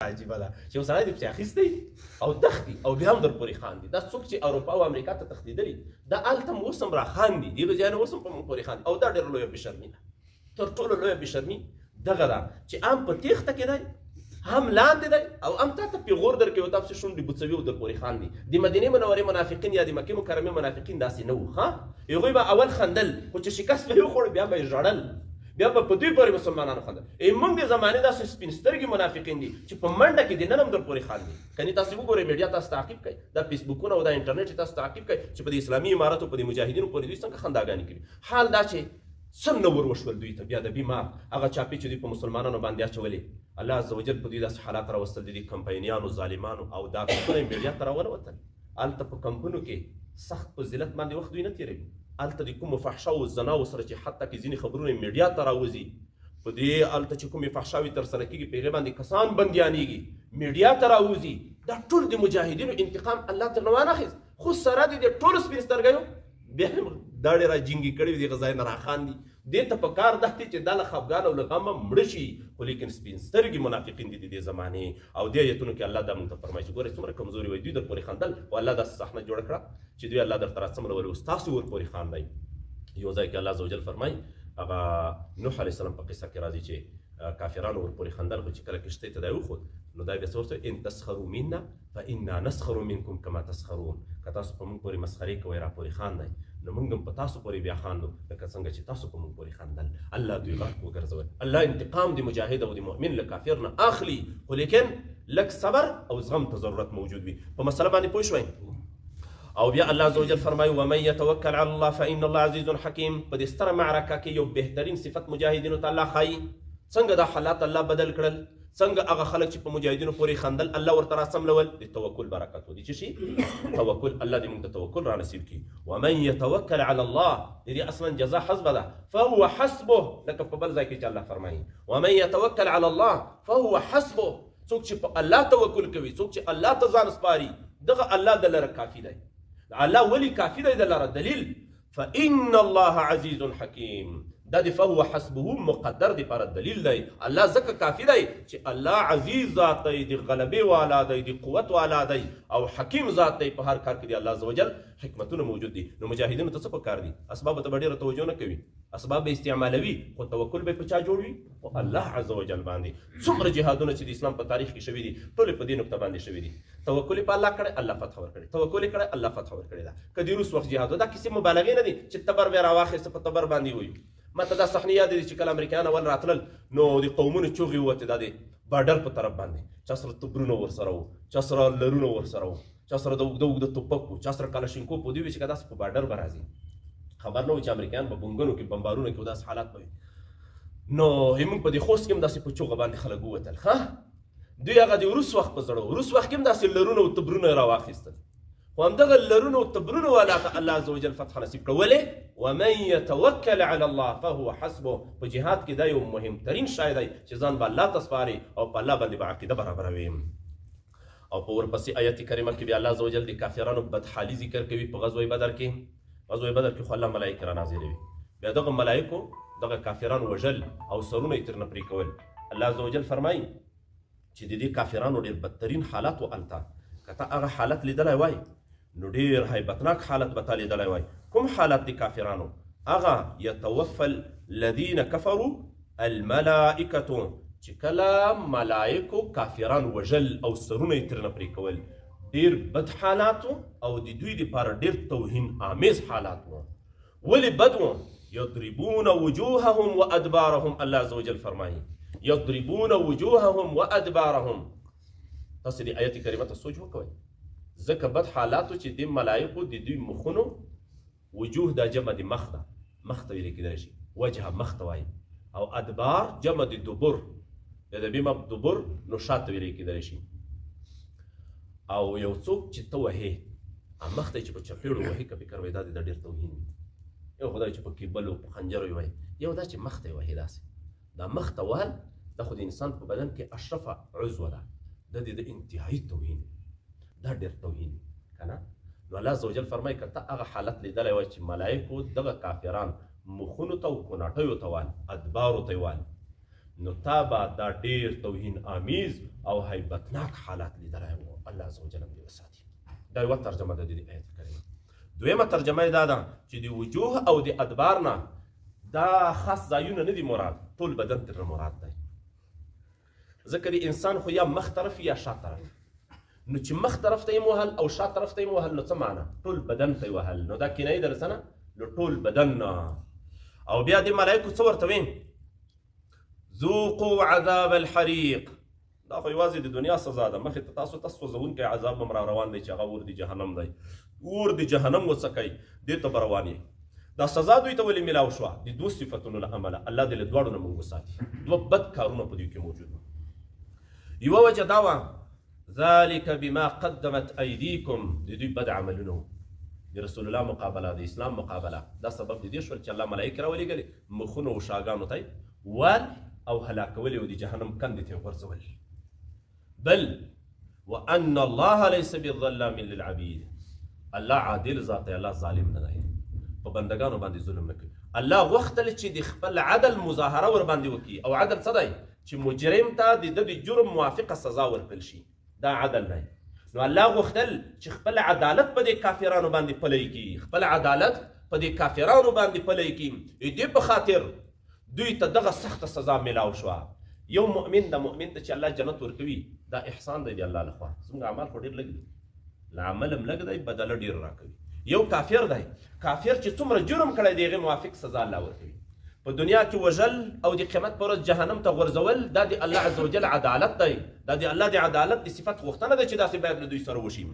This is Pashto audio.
عجیبه ده چې یو سړی دې پسې اخیستی او تښتي او بیا هم در پورې خاندي. دا څوک چې اروپا او امریکا ته تښتېدلي دا هلته هم اوس هم را خاندي، دې ځای نه اوس هم په موږ پورې خاندي. او دا ډېره لویه بېشرمي ده، تر ټولو لویه بېشرمي دغه ده چې هم په تېښته کې دی، هم لاندې دی، او هم تا ته پیغور درکوي او تا پسې شونډې بوڅوي او در پورې خاندي. د مدینې منورې منافقین یا د مکې مکرمې منافقین داسې نه وو. ښه، هغوی به اول خندل، خو چې شکست به یې وخوړ بیا به یې ژړل، بیا به په دوی پورې مسلمانانو خندل. موږ د زمانې داسې سپین سترګې منافقین دي چې په منډه کې د نن هم در پورې خاندي. کني تاسې وګورئ میډیا تاسو تعقیب کوي، دا فیسبوکونه او دا انټرنیټ تاسو تعقیب کوي چې په دې اسلامي امارتو په دې مجاهدینو پورې دوی څنګه خنداګانې کوي. حال دا چې څنګه ور وشول دوی ته بیا د بیمار هغه چاپې چې دوی په مسلمانانو باندې اچولې، الله عز وجل په دوی داسې حالات راوستل، د دې کمپاینیانو ظالمانو او دا کمپونه میډیا ته راونوتل. هلته په کمپونو کې سخت په ذلت باندې وخت دوی نه تېروي. هلته د کومو فحشاو زناو سره چې حتی کې ځینې خبرونه میډیا ته راوځي، په دې هلته چې کومې فحشاوې ترسره کېږي په هغې باندې کسان بندیانېږي، میډیا ته راوځي. دا ټول د مجاهدینو انتقام الله ترنه وانخیست، خو سره د دې ټولو سپین سترګیو بیا هم داړې را جینګې کړې وي، دغه ځای نه راخاندي. دې ته په کار ده چې دا له خفګان او له غمه مړه شي، خو لیکن سپین سترګې منافقین دي د دې زمانې. او دې ایتونو کې الله دا موږ ته فرمایي چې ګورئ څومره کمزوري وي، دوی در پورې خندل، خو الله داسې صحنه جوړه کړه چې دوی الله درته راڅملول اوس تاسو ور پورې خاندئ. یو ځای کې الله عز وجل فرمایي هغه نوح علیه السلام په قصه کې راځي چې کافرانو ور پورې خندل، خو چې کله کښتۍ ته دی وخوت نو دا بیا څه ورته ان تسخروا منا فانا نسخر منکم کما تسخرون، که تاسو په موږ پورې مسخرې کوئ را پورې خاندئ نو موږ هم په تاسو پورې بیا خاندو لکه څنګه چې تاسو په موږ پورې خندل. الله دوی غرق وګرځول. الله انتقام د مجاهد او د مؤمن له کافر نه اخلي، خو لیکن لږ صبر او زغم ته ضرورت موجود وي. په مسله باندې پوه شوئ؟ او بیا الله عز وجل فرمایي ومن يتوکل علی الله فإن الله عزیز حکیم. په دې ستره معرکه کې یو بهترین صفت مجاهدینو ته الله ښایي، څنګه دا حالات الله بدل کړل، څنګه هغه خلک چې په مجاهدینو پورې خندل الله ورته راڅملول. د توکل برکت و دي چې شي توکل، الله دې موږ ته توکل را نصیب کړي. ومن يتوکل علی الله، د دې اصلا جزا حسبه ده، فهو حسبه، لکه په بل ځای کې چې الله فرمایي ومن يتوکل علی الله فهو حسبه. څوک چې په الله توکل کوي، څوک چې الله ته ځان سپاري، دغه الله د لره کافي دی. الله ولي کافي دی د لره دلیل فإن الله عزیز حکیم. دا دی فهو حسبه مقدر دی پر دلیل دی. الله ځکه کافي دی چې الله عزیز ذات دی، د غلبې والا دی، د قوت والا دی، او حکیم ذات دی. په هر کار کې دی الله عز وجل حکمتونه موجود دي. نو مجاهدینو ته څه پکار دي؟ اسبابو ته به ډېره توجه نه کوي، اسباب به استعمالوي، خو توکل به په چا جوړ وي؟ په الله عز وجل باندې. څومره جهادونه چې د اسلام په تاریخ کې شوي دي ټولې په دې نقطه باندې شوي دي. توکل په الله کړی، الله فتح ورکړي، توکل کړی، الله فتح ورکړي. ده که د روس وخت جهاد دا کیسې مبالغې نه دي چې تبر به راواخیسته په تبر باندې وایو. ما ته دا صحنې یادې دي چې کله امریکایان اول راتلل نو د قومونو چوغې ووتې، دا د بارډر په طرف باندې، چا سره تبرونه ورسره وو، چا سره لرونه ورسره وو، چا سره د اوږده اوږده توپک وو، چا سره کلاشینکوف وو. دوی ویل چې که داسې په بارډر به راځي، خبر نه و چې امریکایان په بونګونو کې بمبارونه کې داسې حالات به وي. نو موږ په دې خوست کې هم داسې په چوغه باندې خلک ووتل. ښه، دوی هغه د روس وخت په زړه روس وخت کې هم داسې لرونه او تبرونه راواخیستل، خو همدغه لرونو او تبرونو والا ته الله عز وجل فتح نصیب کړه. ولې؟ ومن يتوکل علی الله فهو حسبه. په جهاد کې دا یو مهمترین شی دی چې ځان به الله ته سپاري او په الله باندې به عقیده برابروي. او په ورپسې آیت کریمه کې بیا الله عز وجل د کافرانو بدحالي ذکر کوي په غزوه بدر کې. غزوه بدر کې خو الله ملایکې را نازلوي، بیا دغه ملایکو دغه کافران وژل او سرونه یې ترنه پرې کول. الله عز وجل فرمایي چې د دې کافرانو ډېر بدترین حالت و. هلته که تا هغه حالت لیدلی وای نو ډېر هیبتناک حالت به تا لیدلی وای. کوم حالت د کافرانو؟ هغه یتوفى الذین کفروا الملائکة، چې کله ملائکو کافران وژل او سرونه یې ترنه پرې کول، ډېر بد حالات او د دوی دپاره ډېر توهین آمیز حالات وو. ولې بد وو؟ یضربون وجوههم وادبارهم. الله عز وجل فرمایي یضربون وجوههم وادبارهم. تاسو دې آیت کریمه ته سوچ وکوئ، ځکه بد حالاتو چې دې ملایکو د دوی مخونو، وجوه دا جمع د مخ ده، مخ ته ویل کېدلی شي، وجه مخ ته وایي، او ادبار جمع د دبر، د بما دبر نو شاته ویل کېدلی شي. او یو څوک چې ته وهې مخ ته چې په چپېړو وهې، که فکر وایي دا د ډېر توهین وي. یو خدای چې په کیبلو په خنجرو یې وهي، یو دا چې مخ ته یې وهې، داسې دا مخ ته وهل دا خو د انسان په بدن کې اشرفه عضو ده، دا د انتهایي توهین، دا ډېر توهین که نه. نو الله عز وجل فرمایي که ته هغه حالت لیدلی وای چې ملایکو دغه کافران مخونو ته او کوناټیو ته وال، ادبارو ته یې وال، نو تا به دا ډېر توهین آمیز او هیبتناک حالات لیدلی وو. الله عز وجل دې وساتي. دا یوه ترجمه ده د دې آیت کریمه. دویمه ترجمه یې دا ده چې د وجوه او د ادبار نه دا خاص ځایونه نه دي مراد، ټول بدن ترې مراد دی. ځکه د انسان خو یا مخ طرف یا شا طرف، نو چې مخ طرف ته یې وهل او شا طرف ته یې وهل نو څه معنا؟ ټول بدن ته یې وهل، نو دا کنایه ده څه نه؟ نو ټول بدن نه. او بیا دې ملایکو څه ورته وایي؟ ذوقوا عذاب الحریق. دا خو یوازې د دنیا سزا ده، مخې ته تاسو ته سوځونکی عذاب هم را روان دی چې هغه اور د جهنم دی. اور د جهنم وڅکئ، دې ته به روان یئ. دا سزا دوی ته ولې میلاو شوه؟ د دوو صفتونو له امله. الله دې له دواړو نه موږ وساتي. دوه بد کارونه په دوی کې موجود وو. یوه وجه دا وه، ذلك بما قدمت ایدیکم، د دوی بد عملونه وو، د رسول الله مقابله، د اسلام مقابله. دا سبب د دې شول چې الله ملایکې راولېږلې، مخونو او شاګانو ته یې وال او هلاکولې او د جهنم کندې ته یې غورځول. بل وان الله ليس بظلام للعبيد، الله عادل ذات دی، الله ظالم نه دی، په بندګانو باندې ظلم نه کوي. الله غوښتل چې د خپل عدل مظاهره ورباندې وکړي. او عدل څه دی؟ چې مجرم ته د ده د جرم موافقه سزا ورکړل شي، دا عدل دی. نو الله غوښتل چې خپل عدالت په دې کافرانو باندې پلی کړي، خپل عدالت په دې کافرانو باندې پلی کړي. دې په خاطر دوی ته دغه سخته سزا میلاو شوه. یو مؤمن د مؤمن ته چې الله جنت ورکوي، دا احسان دی د الله لخوا. زموږ اعمال خو ډېر لږ دي، له عمل هم لږ دی، بدله ډېر راکوي. یو کافر دی، کافر چې څومره جرم کړی دی هغې موافق سزا الله ورکوي. په دنیا کې وژل او د قیامت پر ورځ جهنم ته غورځول، دا د الله عز وجل عدالت دی، دا د الله د عدالت د صفت غوښتنه ده چې داسې باید له دوی سره وشي.